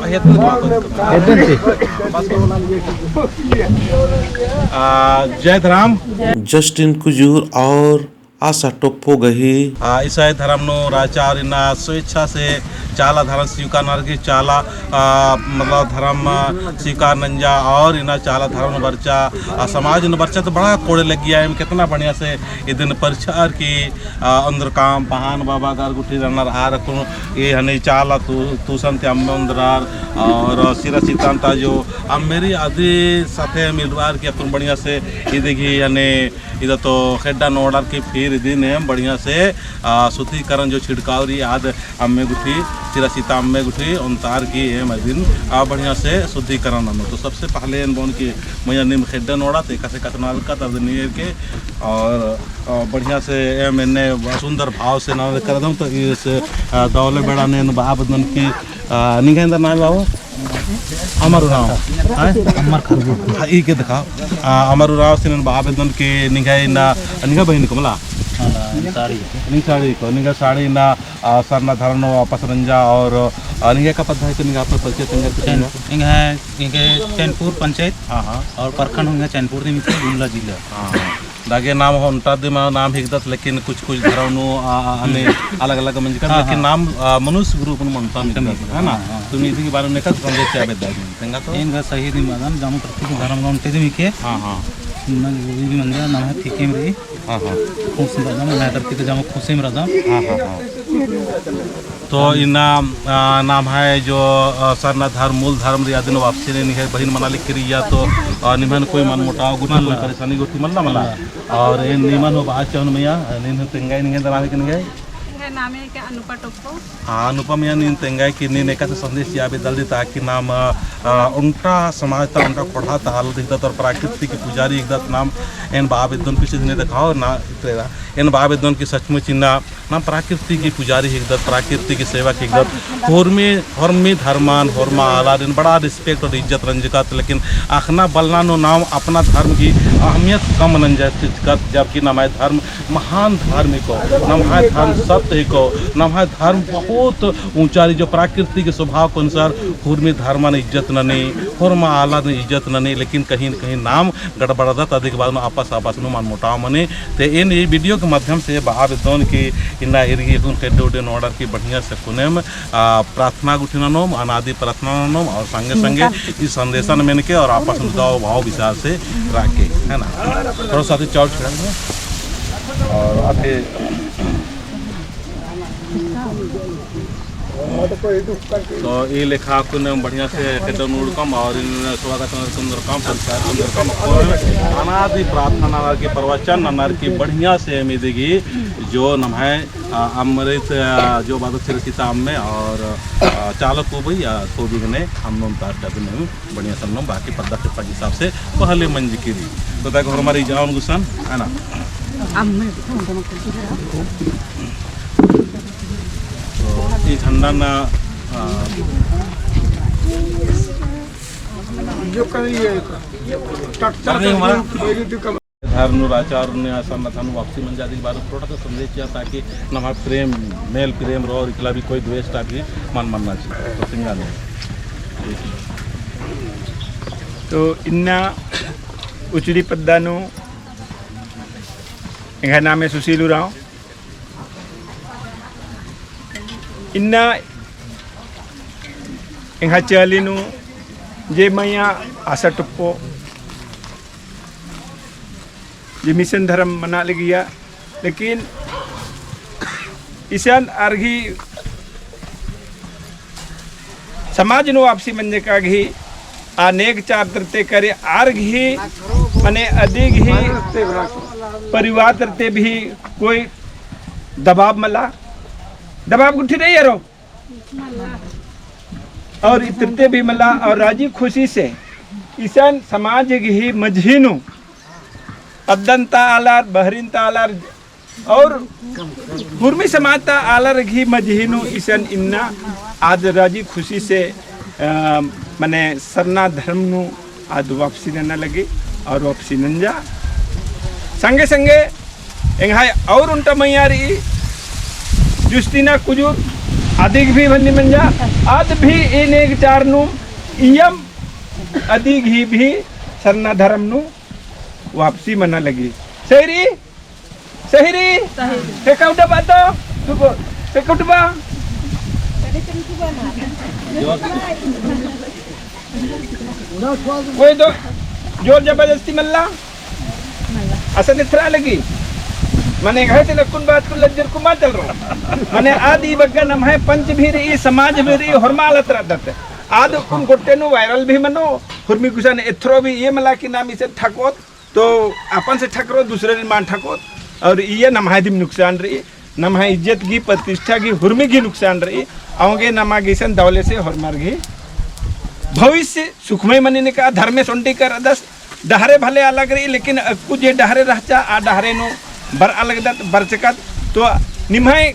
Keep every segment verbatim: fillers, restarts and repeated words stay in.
आ, जय धरम। जस्टिन कुजूर और आशा टोप्पो गही। आ, ईसाई धरम नू रहचा और इन्ना स्वेच्छा से चाला धरम स्वीकार ननर की चाला, आ, मतलब धरम, आ, स्वीकार नंजा और इन्ना चाला धरम नू बरचा, आ, समाज नू बरचा तो बड़ा कोड़े लग्गिया। एम केतना बढ़िया से इदिन प्रचार की, आ, ओन्द्रकम पहान बाबा गर गुट्ठी रअनर आर अक्कुन ई हने चाला तू, तूसन ती अम्म ओन्द्रर और सिरा सीता ता जो अम्मेरी अदी साथे मिलरअर की अक्कुन बढ़िया से इदी गही हने इदा तो खेड्डा नोड़र की फिर इदिन एम बढ़िया से, आ, शुद्धिकरण जो छिड़काव रई आद अम्मे गुट्ठी, सिरा सीता अम्मे गुट्ठी ओन्तार की एम इदिन, आ, बढ़िया से शुद्धिकरण ननोन। तो सबसे पहले एन बओन की मइय्याँ नीम खेड्डा नोड़ा, तो एकासे एकासे नलका तब नीर के और, आ, बढ़िया से एम एन्ने सुंदर भाव से नलका रअदम। तो इस, आ, दौले बेड़ा नू एन बआ बेद्दन की आ, निंग्है एन्दरा नाम बाबू? अमर उराँव। हाँ? अमर खरगोट। हाँ, ई के देखा। आ, अमर उराँव से नन बआ बेद्दन की निंग्है इन्ना, निंग्है बहिन को मला? हाँ, साड़ी। निंग्है साड़ी को, निंग्है साड़ी इन्ना, आ, सरना धरम नू वापस नंजा और, आ, निंग्है का पद्दा है कि निंग्है आपन परिचय तेंगा कुछ चैन-, निंग्है? निंग्है, निंग्है चैनपुर पंचायत। हाँ, हाँ। और प्रखंड निंग्है चैनपुर दिम हिके, गुमला जिला। हाँ, हाँ। दागे नाम हो ओन्टा दिम नाम हिकदत, लेकिन कुछ कुछ धरम नू, आ, आ, हने हम्म। अलग अलग मंजकत, हाँ, लेकिन हाँ। नाम, आ, मनुष्य रूप नू ओन्टा मिलदत, मिलदत, है ना? हाँ, हाँ। तो इदी के बारे में एका संदेश चिआ बेद्दय, तेंगा तो? एंगा सही दिम बअदन, जम्मो प्रत्येक धरम नू ओन्टे दिम हिके। हाँ, हाँ। ना, वो भी मंजा, नम्है ठीकेम रई। हाँ, हाँ। खुश रअदम, ना धरती के जम्मो खुशिम रअदम। हाँ, हाँ, हाँ। तो इन्ना, आ, नम्है जो, आ, सरना धर्म, मूल धर्म रई, अदिन वापसी नू निंग्है बहिन मना लिक्की रई, या तो, आ, निम्है नू कोई मनमुटाव गुट्ठी, कोई मल्ला। परेशानी गुट्ठी मल्ला, मल्ला। मल्ला। और एन निमन हूँ बात चाहूँ मइय्याँ, नीन हूँ तेंगय, निंग्है एन्दरा नाम हिके निंग्है? निंग्है नाम हिके अनुपा टोप्पो। हाँ, अनुपा मइय्याँ नीन तेंगय कि नीन एकासे संदेश चिआ बेद्दालदी ताकि नाम, आ, ओन्टा समाज ता, ओन्टा ख़ोंड़हा ता आलर हिकदत और प्राकृतिक पुजारी हिकदत नाम एन बआ बेद्दन पीछे दिने देखाओ ना, एन बआ बेद्दन कि सचमुच इन्ना नाम प्राकृति की पुजारी हिकदत, प्राकृति की सेवक हिकदत। होरमी, होरमी धर्मन, होरमा आलारिन बड़ा respect और इज्जत नंजकत, लेकिन अख़ना बलना नू नाम अपना धर्म की अहमियत कम नंजकत, जबकि नम्है धर्म महान धर्म हिको, नम्है धर्म सत्य हिको, नम्है धर्म बहुत ऊँचा रई। जो प्राकृति के स्वभाव के अनुसार होरमी धर्मन इज्जत ननी, होरमा आलारिन इज्जत ननी, लेकिन कहीं न कहीं नाम गड़बड़ादत, अदिक बाद नू आपस आपस नू मनमुटाव मनी। ते एन ई video के माध्यम से बआ बेद्दोन कि इन्ना इरगी अक्कुन खेड्डे उड्डे नोड़र की बढ़िया से अक्कुन एम, आ, प्रार्थना गुट्ठी ननोम, अनादि प्रार्थना ननोम और संगे संगे ई संदेशन मेनके और आपस नू दव भाव विचार से रअके, है ना? थोड़ा सा अति चाउर छिड़ा दो। और अति तो ई लेखा अक्कुन बढ़िया से खेड्डन उड़कम और इन स्वागत ननर की ओन्दरकम, परिचय ननर की ओन्दरकम, अक्कुन अनादि प्रार्थना ननर की, प्रवचन ननर की बढ़िया से एम इदी गही जो नम्है, आ, अमृत, आ, जो बादत सिरा सीता अम्मे और, आ, चाला कुबई या कुबई गने हम नोम तार का दिन बढ़िया से नोम बाकी पद्दा के हिसाब से पहले मंजकी रई। तो ताकि हमारी जान गुसन, है ना? अम्मे। तो ई झंडा ना, आ, जो करिए, टट, टट, धर्म नू राजा और ने आसान ना धर्म वापसी मंजा दिल बार थोड़ा सा संदेश चिआ ताकि नम्है प्रेम, मेल प्रेम रओ, इकला भी कोई द्वेष ता भी मन मन्ना चाहिए। तो सिंगा ने। तो इन्ना उचड़ी पद्दा नू एंग्है नामे सुशील उराँव। इन्ना एंग्है चाली नू जे मइय्याँ आशा टोप्पो जे मिशन धर्म मना लगिया, लेकिन इसन आर गही समाज नू वापसी मंजका गही आ नेग चार तरते करे आर गही मने अदी गही परिवार तरते भी कोई दबाव मला, दबाव गुट्ठी रई एरो और इतरते भी मला और राजी खुशी से इसन समाज गही मझी नू अद्दन ता आलर, बहरिन ता आलर और उर्मी समाज ता आलर गही मझी नू इसन इन्ना आद राजी खुशी से, अ, मने सरना धर्म नू आद वापसी नन्ना लगी और वापसी नंजा। संगे संगे एंग्है और ओन्टा मइय्याँ रई जुस्तीना कुजूर, अदिग भी भन्नी मंजा, अद भी एन एग चार नू इयम अदिग ही भी सरना धरम नू वापसी मना लगी। सही रई? सही रई? सही। टेका उठा बा तो? तुको, टेका उठा बा? कोई दो जोर जबरदस्ती मल्ला? असन एथरा लगी। मने घाय ते लक्कुन बात कुल लज्जर कुमा चल रहो। मने आद ई बग्गे नम्है पंच भी रई, समाज भी रई, होरमा आलत रअदत। आद उन गोट्टे नू viral भी मनो, हुरमी गुसन एथरो भी ये मला कि नाम इसे ठकोत, तो अपन से ठकरो, दूसरे दिन मान ठकोत, और इये नम्है दिम नुकसान रई, नम्है इज्जत गी, प्रतिष्ठा गी, हुरमी गी नुकसान रई। औंगे नमा गी सन दवले से होरमर गी भविष्य सुखमय मनी ने का धर्मेस ओंडी कर अदस डहरे भले अलग रई, लेकिन अक्कु जे डहरे रहचा, आ डहरे नू बरआ लगदत, बरचकत, तो निम्है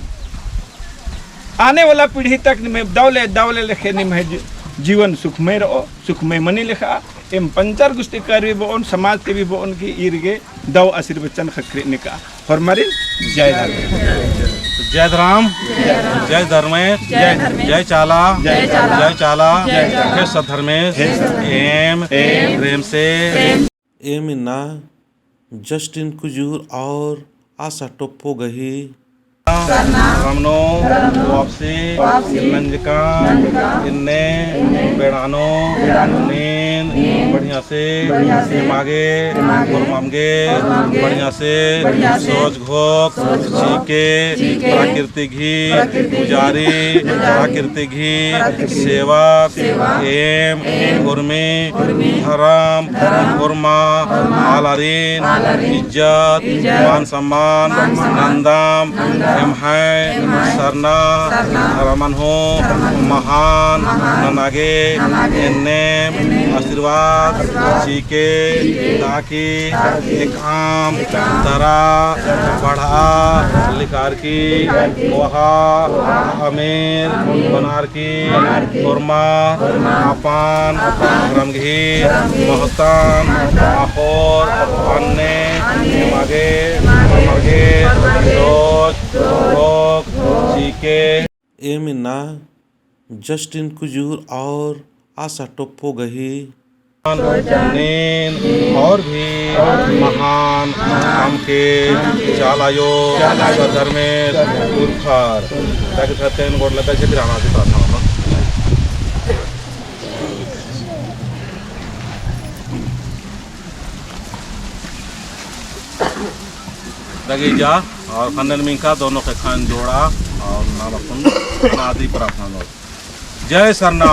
आने वाला पीढ़ी तक निम्है दवले, दवले लेखे निम्है जी-, जीवन सुखमय रओ, सुखमय मनी लेखा। एम पंचर गुस्ती कर भी बओन, समाज ते भी बओन कि ईर गे दव आशीर्वचन ख़क्खरे निका। होरमारिन जय धर्मेस। जय धर्म, जय धर्मेस, जय चाला, जय चाला, जय चाला, हे सत धर्मेस, एम प्रेम से। एम इन्ना जस्टिन कुजूर और आशा टोप्पो गही धरम नू वापसी नंजका। इन्ने बेड़ा नू नीन बढ़िया से एमा गे, होरमम गे बढ़िया से सोच घोख चिके, प्रकृति गही पुजारी, प्रकृति गही सेवक, एम उर्मी धरम होरमा आलारिन इज्जत, मान सम्मान नन्दम। एम्है सरना धरमन हूँ महान नना गे एन्नेम आशीर्वाद चिके, ताकि एकअम तरा पढ़आ लिखअर की ओहा अमीर बनार की होरमा अपन धरम गही महत्तन अख़ोर अन्ने एमा गे, एमा गे सोच घोख चिके। एम इन्ना जस्टिन कुजूर और आशा टोप्पो गही। नीन और भी महान काम के चाला अयो, सत धर्मेस उरखर। ताकि सत्यन गोड़ लगा से फिर आना से प्रार्थना करना। दगी जा और खंडन मिंका दोनों के खान जोड़ा और नाम अपन आदि प्रार्थना लो। जय सरना।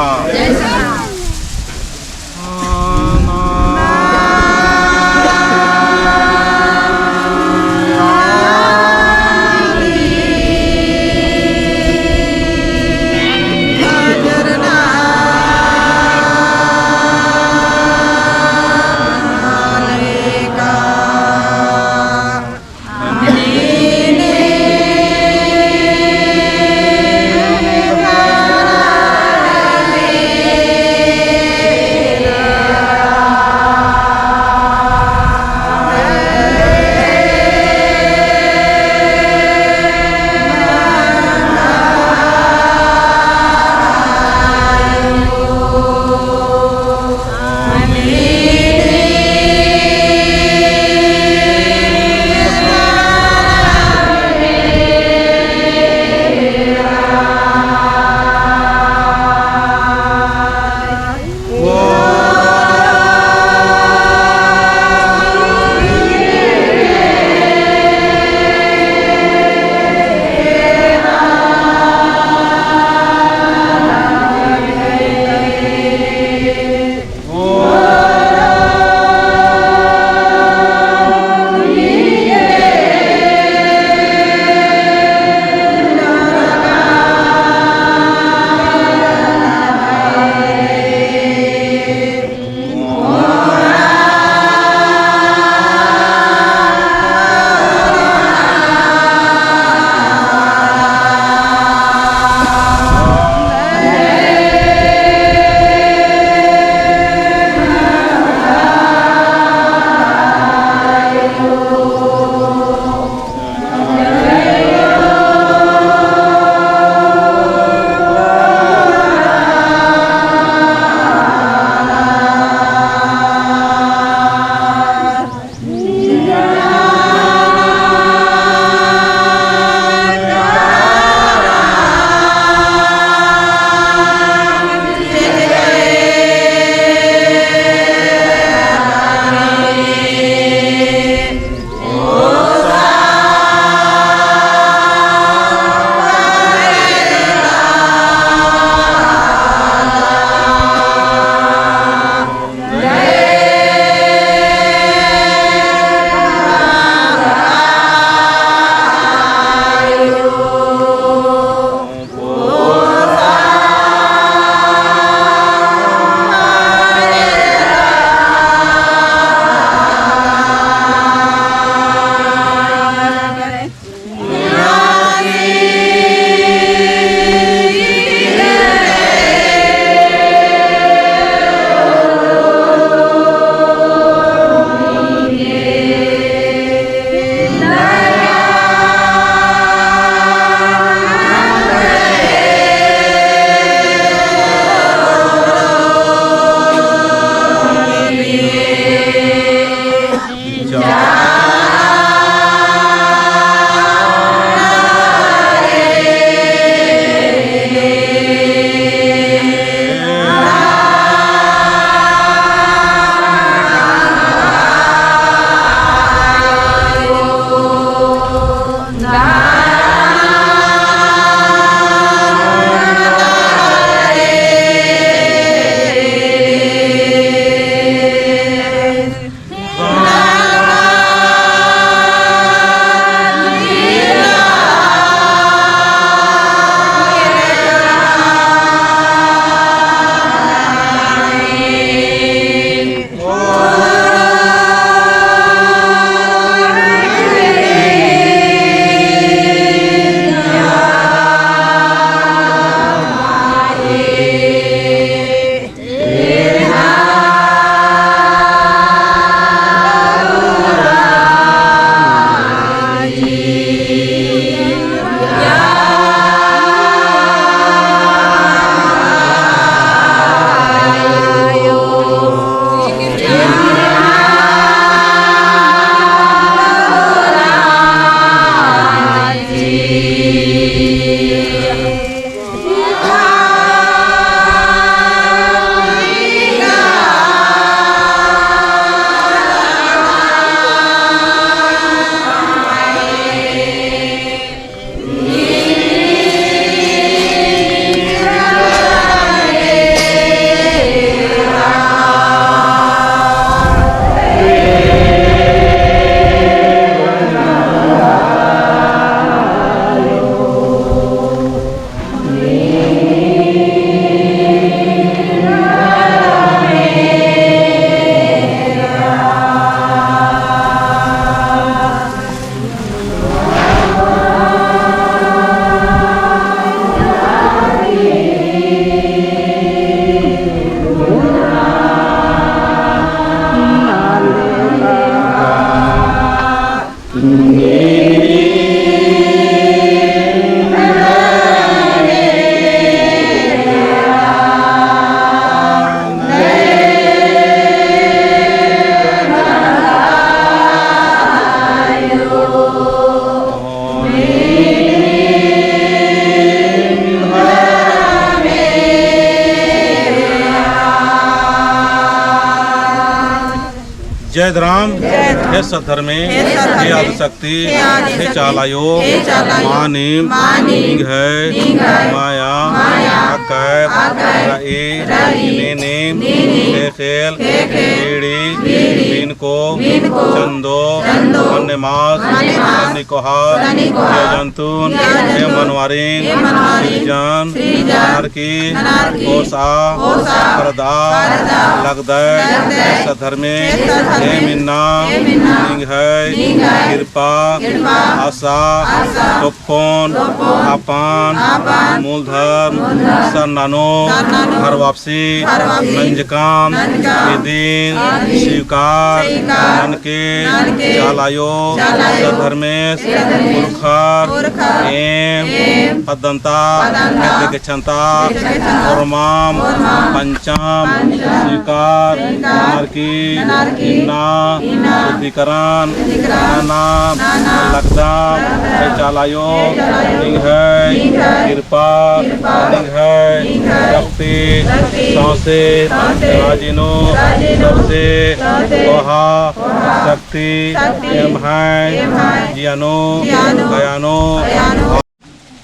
जय धरम, जय धरम। हे सत धर्मे, हे सत धर्मे, हे आदिशक्ति, हे आदिशक्ति, हे चाला आयो, हे चाला आयो, मानिम, मानिम, निंग्है, निंग्है, माया, माया, अकैप, अकैप, रई, रई, नीनिम, नीनिम, ख़ेख़ेल, ख़ेख़ेल, बीड़ी, बीड़ी, बीनको, बीनको, चंदो, चंदो, मन्ने मास, मन्ने मास, सन्नी कोहा, सन्नी कोहा, जिया जंतुन, जिया जंतुन, एम मनवारिन, एम मनवारिन, सिरजन, सिरजन, ननरकी, ननरकी, होसा, होसा, परदा, परदा, लगदय, लगदय, हे सत धर्मे, हे सत धर्मे, एम इन्ना, एम इन्ना, निंग्है, निंग्है, किरपा, किरपा, आसा, आसा, तोप- ख़ोन, आपन, आपन, मूल धर्म, मूल धर्म, सरना नू, सरना नू, घर वापसी, घर वापसी, नंजकम, नंजकम, इदिन, इदिन, स्वीकार, स्वीकार, ननके, ननके, चाला आयो, चाला आयो, सत धर्मेस, सत धर्मेस, पुरखर, पुरखर, एम, एम, पद्दंता, पद्दंता, देखे छंता, देखे छंता, ओरमाम, ओरमाम, पंचम, पंचम, स्वीकार, स्वीकार, ननरकी, ननरकी, इन्ना, इन्ना, शुद्धिकरण, शुद्धिकरण, नना, नना, लगदम, लगदम, हे चाला आयो, हे चाला आयो, निंग्है, निंग्है, किरपा, किरपा, निंग्है, निंग्है, शक्ति, शक्ति, सौंसे, सौंसे, राजी नू, राजी नू, सबसे, सबसे, कोहा, कोहा, शक्ति, शक्ति, एम्है, एम्है, जिया नू, जिया नू, कया नू, कया नू।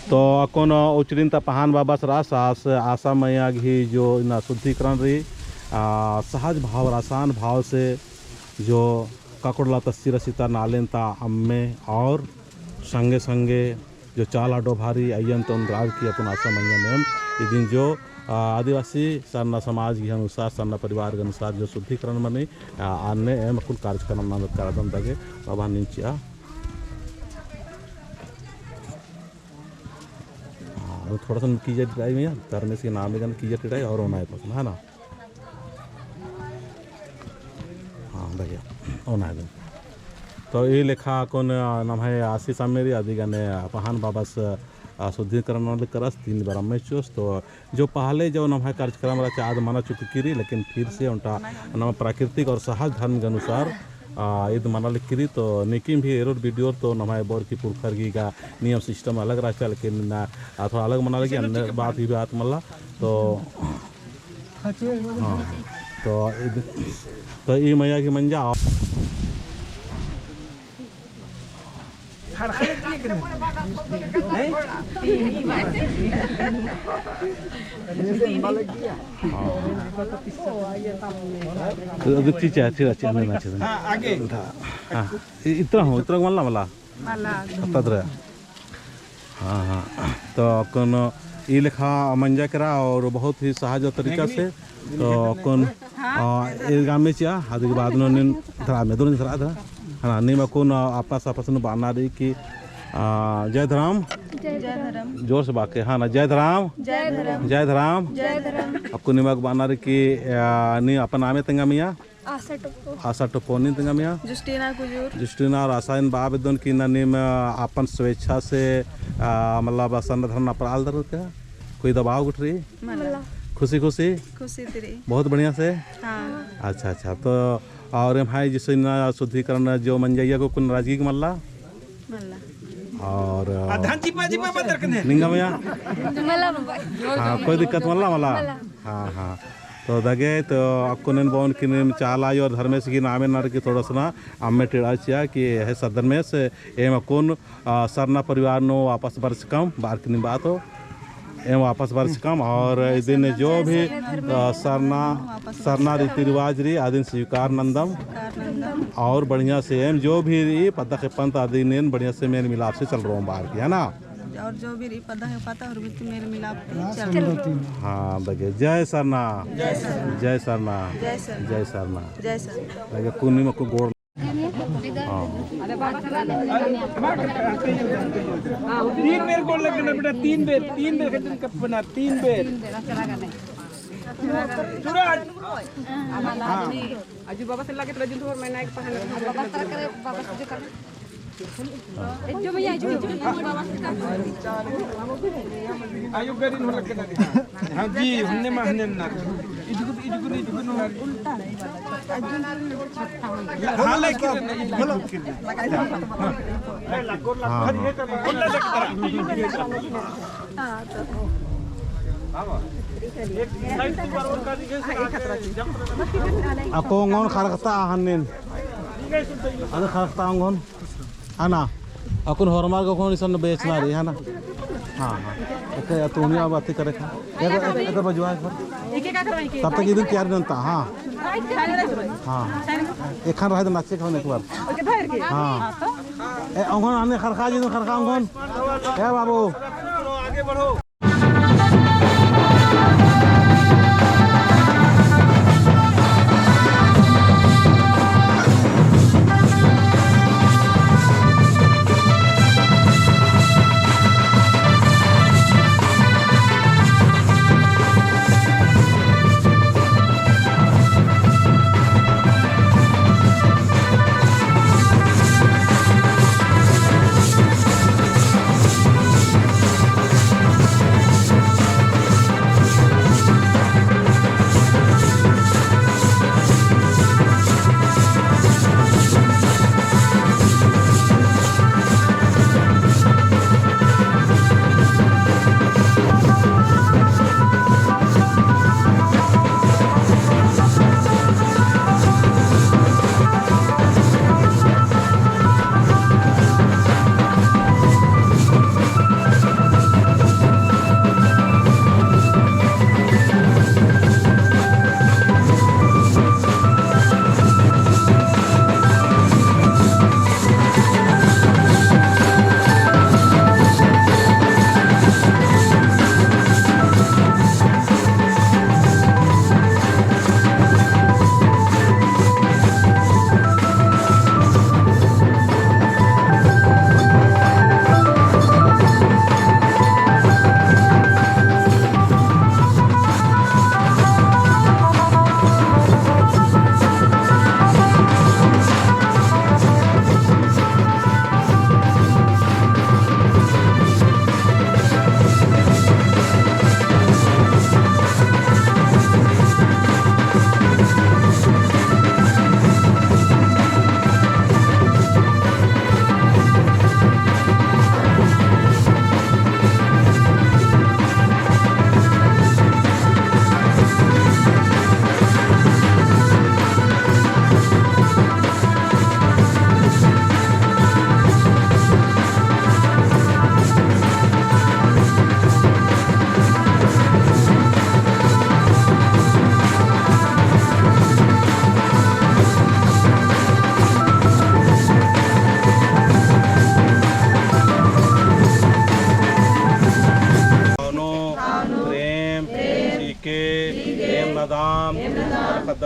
तो अक्कुन उचरिन ता पहान बाबस रअस आस, आसा मइया गही जो इन्ना शुद्धिकरण रई, आ, सहज भाव, आसान भाव से जो ककड़ोला तस्सी रसिता नालेन ता अम्मे और संगे संगे जो चाला डोभा रई अइय्यन तोन राव की अक्कुन आसा मइया नेम इदिन जो, आ, आदिवासी सरना समाज गही अनुसार, सरना परिवार गही अनुसार जो शुद्धिकरण मनी, आ, अन्ने एम अक्कुन कार्यक्रम ननद करदन दगे, बाबा निंचिया। हाँ, वो थोड़ा सा कीजा टिड़ाई में, धर्मेस के नामे जन कीजा टिड़ाई और ओना है पसंद, है ना? हाँ, भैया, ओना है। तो ई लेखा अक्कुन, आ, नम्है आसी सामेरी अदिगने पहान बाबस, आ, शुद्धिकरण नलख करस तीन बार अम्मे चोस, तो जो पहले जो नम्है कार्यक्रम रहचा आद मना चुकी रई, लेकिन फिर से ओन्टा नम्है प्राकृतिक और सहज धर्म के अनुसार आ, ईद मना लगी रई, तो नीकिम भी एरोर video तो नम्है बरकी पुरखर गही गा नियम system अलग रहचा, लेकिन ना, आ, थोड़ा अलग मना लगी, अन्ने बात ही बात मल्ला, तो, हाँ, तो ईद, तो ई मइय्याँ गही मंजा। हाँ। तो अगर चीज है, ठीक है, ठीक है, ठीक है। हाँ, आगे। हाँ, इ-, इतना हो, इतना मल्ला, मल्ला। मल्ला। पता तो रहा। हाँ, हाँ। तो अक्कुन ई लेखा मंजा केरा और बहुत ही सहज तरीका से। तो अक्कुन, आ, ए गामे चिआ, अदी के बाद नू नीन धरा में, दोनों धरा, धरा। हाँ, नीम अक्कुन, आ, आपस, आपस नू बअना रई कि, आ, जय धरम। जय धरम। जोर से बाके, हाँ ना, जय धरम। जय धरम। जय धरम। जय धरम। अक्कुन नीम अक्कुन बअना रई कि, आ, नीम अपन नामे तेंगा मइय्याँ। आशा टोप्पो। आशा टोप्पो, नीन तेंगा मइय्याँ? जुस्टीना कुजूर। जुस्टीना और आशा, एन बआ बेद्दन कि ना नीम अपन स्वेच्छा से, आ, मतलब सरना धरम नना प्राल दर का? कोई दबाव गुट्ठी रई? मल्ला। खुशी खुशी? खुशी ती रई। बहुत बढ़िया से? हाँ। अच्छा, अच्छा। तो और एम्है जैसे ना शुद्धिकरण जो मंजा इय्या को कुन राजगी के मल्ला? मल्ला। और, आ, धान चिपा चिपा बंदर कने। निंगा मइय्याँ? मल्ला बाबा। हाँ, कोई दिक्कत मल्ला, मल्ला? मल्ला। हाँ, हाँ। तो दगे, तो अक्कुन एन बओन कि नीम चाला आयो और धर्मेस गही नामे ननर की थोड़ा सा ना अम्मे टेढ़ा चिआ कि हे सद्धर्मेस, एम अक्कुन, आ, सरना परिवार नू वापस बरचकम, बअर की नीम बआ तो, एम वापस बरचकम, और इदिन जो भी, आ, सरना, सरना रीति रिवाज रई, अदिन स्वीकार नन्दम, और बढ़िया से एम जो भी रई, पद्दा खेप्पन ता अदिन एन बढ़िया से मेल मिलाप से चलरओम बअर की, है ना? और जो भी रई पद्दा खेप्पा ता और भी मेल मिलाप से चल। हाँ, दगे। जय सरना। जय सरना। जय सरना। जय सरना। दगे कुन्नी मक्कु गोड़। हाँ। तीन बेर गोड़ लगना बेटा, तीन बेर, तीन बेर खतन कपना, तीन बेर। तुरंत। हाँ। अजु बाबा से लागे तो रजन तो और मैं ना एक पहन बाबा से करे, बाबा से जो करे। ए जो भैया, ए जो, ए जो। आयो गरिन हो लगे ना। हाँ जी, हमने मा, हमने ना। इजुगु, इजुगु, इजुगु ना। उल्टा। हाँ, लेकिन ना, इजुगु। हाँ, हाँ। अक्कु ओंगोन खरखता हन्निन। अदु खरखता ओंगोन। है ना? अक्कुन होरमर गे ओंगोन इसन बेचना रई, है ना? हाँ, हाँ। एका, तुनिया बात करे का। एका, एका बजुआ एक बार। तब तक इदिन तैयारी नन्ता, हाँ। हाँ। एखन रहे तो नाचे खाओ एक बार। हाँ। ए, ओंगोन आने खरखा जी, खरखा ओंगोन। ए बाबू।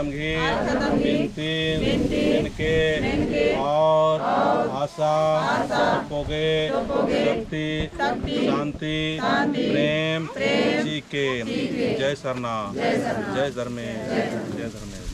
गही बिनती मेनके और आशा, पोगे शक्ति, शांति, प्रेम चिके। जय सरना, जय धर्मेस, जय धर्मेस।